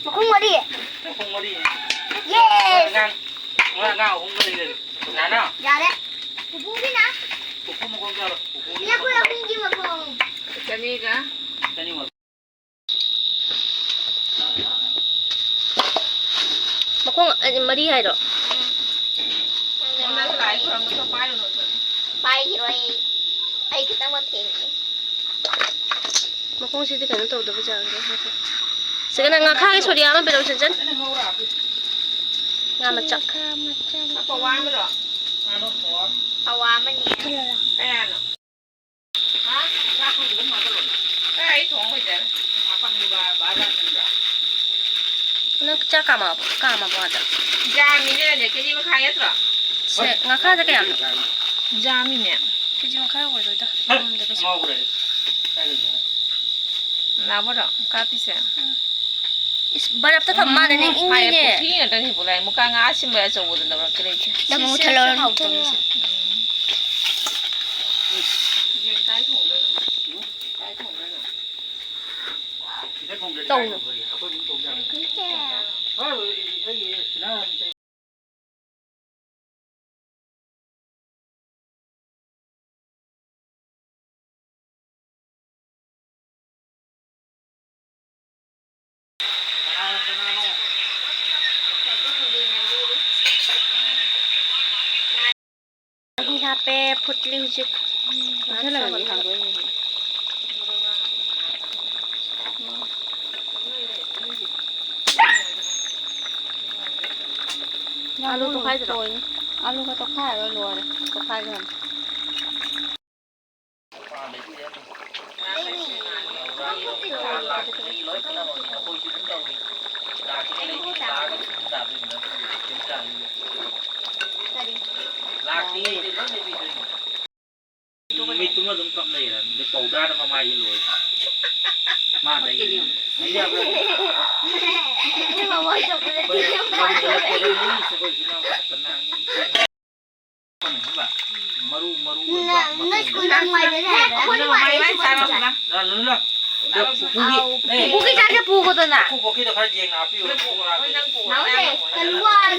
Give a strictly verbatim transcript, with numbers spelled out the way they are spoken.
ꯃꯈꯣꯡ ꯃꯔꯤ꯫ ꯃꯈꯣꯡ ꯃꯔꯤ꯫ ꯌꯦꯁ! ꯑꯉꯥꯡ, ꯃꯣꯏ ꯑꯉꯥꯡ ꯑꯍꯨꯝꯒ ꯂꯩꯔꯦ꯫ ꯀꯅꯥꯅꯣ? ꯌꯥꯔꯦ꯫ ꯄꯨꯄꯨꯒꯤꯅ? ꯄꯨꯄꯨ ꯃꯈꯣꯡ ꯆꯥꯔꯣ꯫ ꯄꯨꯄꯨꯒꯤ ꯃꯈꯣꯡ꯫ ꯑꯩꯈꯣꯏ ꯑꯍꯨꯝꯒꯤ ꯃꯈꯣꯡ꯫ ꯆꯅꯤꯒ꯫ ꯆꯅꯤꯃꯛ꯫ ꯃꯈꯣꯡ, ꯑ, ꯃꯔꯤ ꯍꯥꯏꯔꯣ? ꯅꯪꯅ ꯂꯥꯏ ꯈꯨꯔꯨꯝꯕꯗꯣ ꯄꯥꯏꯔꯨꯅꯣ꯫ ꯄꯥꯏꯈꯤꯔꯣꯏ꯫ ꯑꯩ ꯈꯤꯇꯪꯃꯛ ꯊꯦꯡꯉꯦ꯫ ꯃꯈꯣꯡꯁꯤꯗꯤ ꯀꯩꯅꯣ ꯇꯧꯗꯕ ꯖꯥꯠꯂ? ꯁꯤꯒꯅ ꯉꯥꯈꯥꯒꯤ ꯁꯣꯗꯤꯌꯥ ꯑꯃ ꯄꯤꯔꯛꯎ, ꯆꯟꯆꯟ꯫ ꯉꯥ ꯃꯆꯥ꯫ ꯄꯋꯥ ꯑꯃꯔꯣ? ꯄꯋꯥ ꯑꯃꯅꯤ꯫ ꯀꯌꯥꯅꯣ? ꯍꯥ? ꯆꯥꯛ ꯊꯣꯡꯗ꯭ꯔꯤꯕ ꯃꯥꯜꯂꯦ꯫ ꯑꯦ, ꯑꯩ ꯊꯣꯡꯉꯣꯏꯗ꯫ ꯅꯪ ꯆꯥꯛ ꯀꯥꯝꯃꯛꯑꯕꯣ? ꯀꯥꯝꯃꯕꯣ ꯑꯗ? ꯌꯥꯝꯃꯤꯅꯦ, ꯀꯦꯖꯤ ꯃꯈꯥꯏ ꯅꯠꯇ꯭ꯔꯣ? ꯁꯦ, ꯉꯥꯈꯥꯁꯦ ꯀꯌꯥꯅꯣ? ꯌꯥꯝꯃꯤꯅꯦ꯫ ꯀꯦꯖꯤ ꯃꯈꯥꯏ ꯑꯣꯏꯔꯣꯏꯗ꯫ ꯉꯝꯗꯦ ꯀꯩꯁꯨ꯫ ꯉꯥꯎꯈ꯭ꯔꯦ꯫ ꯀꯥꯏꯗꯩꯅꯣ? ꯂꯥꯕꯔꯣ? ꯀꯥꯞꯄꯤꯁꯦ? ꯎꯝ꯫ ꯏꯁ, ꯕꯔꯞꯇ ꯊꯝ ꯃꯥꯜꯂꯦꯅꯦ, ꯎꯝ, ꯏꯪꯉꯤꯅꯦ꯫ ꯃꯥꯏ ꯄꯨꯈ꯭ꯔꯤ ꯉꯥꯛꯇꯅꯤ ꯄꯨꯔꯥ꯫ ꯃꯨꯀꯥ ꯉꯥ ꯑꯁꯤꯟꯕ ꯑꯆꯧꯕꯗꯨ ꯂꯧꯔꯛꯀꯦ ꯂꯩꯁꯦ꯫ ꯅꯪ ꯁꯤ ꯃꯨꯊꯠꯂꯣ꯫ ꯁꯦ ꯍꯥꯎꯇꯕꯅꯤ ꯁꯤ꯫ ꯎꯝ꯫ ꯌꯦꯟ ꯀꯥꯏ ꯊꯣꯡꯗꯣꯏꯅꯣ? ꯀꯥꯏ ꯊꯣꯡꯗꯣꯏꯅꯣ? ꯁꯤꯗ ꯊꯣꯡꯗ꯭ꯔꯗꯤ ꯀꯥꯏ ꯇꯧꯅꯨ꯫ ꯊꯣꯡꯗꯣꯏꯅꯣ? ꯑꯩꯈꯣꯏ ꯑꯗꯨꯝ ꯊꯣꯡ ꯌꯥꯕꯅꯤ꯫ ꯍꯣꯏ, ꯑꯩ, ꯑꯩ, ꯑꯩ, ꯁꯤꯅ ꯃꯍꯤ ꯍꯥꯞꯄꯦ, ꯐꯨꯠꯂꯤ ꯍꯧꯖꯤꯛ꯫ ꯉꯥꯏꯍꯥꯛ ꯁꯧꯍꯜꯂꯒ꯫ ꯑꯂꯨ ꯇꯣꯈꯥꯏꯗ꯭ꯔꯣ? ꯂꯣꯏꯅꯤ꯫ ꯑꯂꯨꯒ ꯇꯣꯈꯥꯏꯔꯒ ꯂꯣꯏꯔꯦ꯫ ꯇꯣꯈꯥꯏꯈ꯭ꯔꯅꯤ꯫ ꯀꯔꯤ? ꯅꯨꯃꯤꯠꯇꯨꯃ ꯑꯗꯨꯝ ꯀꯞ ꯂꯩꯔꯦ꯫ ꯑꯗꯩ powderꯅ ꯃꯃꯥꯏꯁꯦ ꯂꯣꯏꯔꯦ꯫ ꯃꯥ ꯇꯩ-꯫ ꯐꯨꯠꯀꯅꯤ꯫ ꯍꯩꯅꯕ꯭ꯔꯥ? ꯃꯃꯥꯏ ꯇꯧꯕꯗ ꯑꯩꯈꯣꯏ ꯂꯝ ꯍꯦꯜꯂꯛꯄꯗ ꯃꯤ ꯑꯩꯈꯣꯏ ꯏꯆꯤꯟ ꯏꯅꯥꯎ ꯈꯛꯇ ꯅꯥꯅꯤ꯫ ꯃꯔꯨ, ꯃꯔꯨ ꯑꯣꯏꯕ ꯅꯣꯏ ꯃꯇꯣꯡꯗꯣ꯫ ꯁ꯭ꯀꯨꯜꯗ ꯅꯨꯡꯉꯥꯏꯗꯣꯏꯅꯦ ꯍꯥꯏꯕ꯫ ꯑꯩꯈꯣꯏ ꯅꯨꯡꯉꯥꯏꯗꯣꯏꯅꯦ ꯍꯥꯏꯕ꯫ ꯂꯥ, ꯂꯥ, ꯂꯥ꯫ ꯄꯨꯄꯨꯒꯤ, ꯄꯨꯄꯨꯒꯤ ꯆꯥꯛꯁꯦ ꯄꯨꯒꯗꯅ꯫ ꯄꯨꯄꯨꯒꯤꯗꯣ ꯈꯔ ꯌꯦꯡꯅ ꯍꯥꯞꯄꯤꯌꯨ꯫ ꯅꯥꯎꯁꯦ, ꯀꯩꯅꯣ ꯋꯥꯔꯦ꯫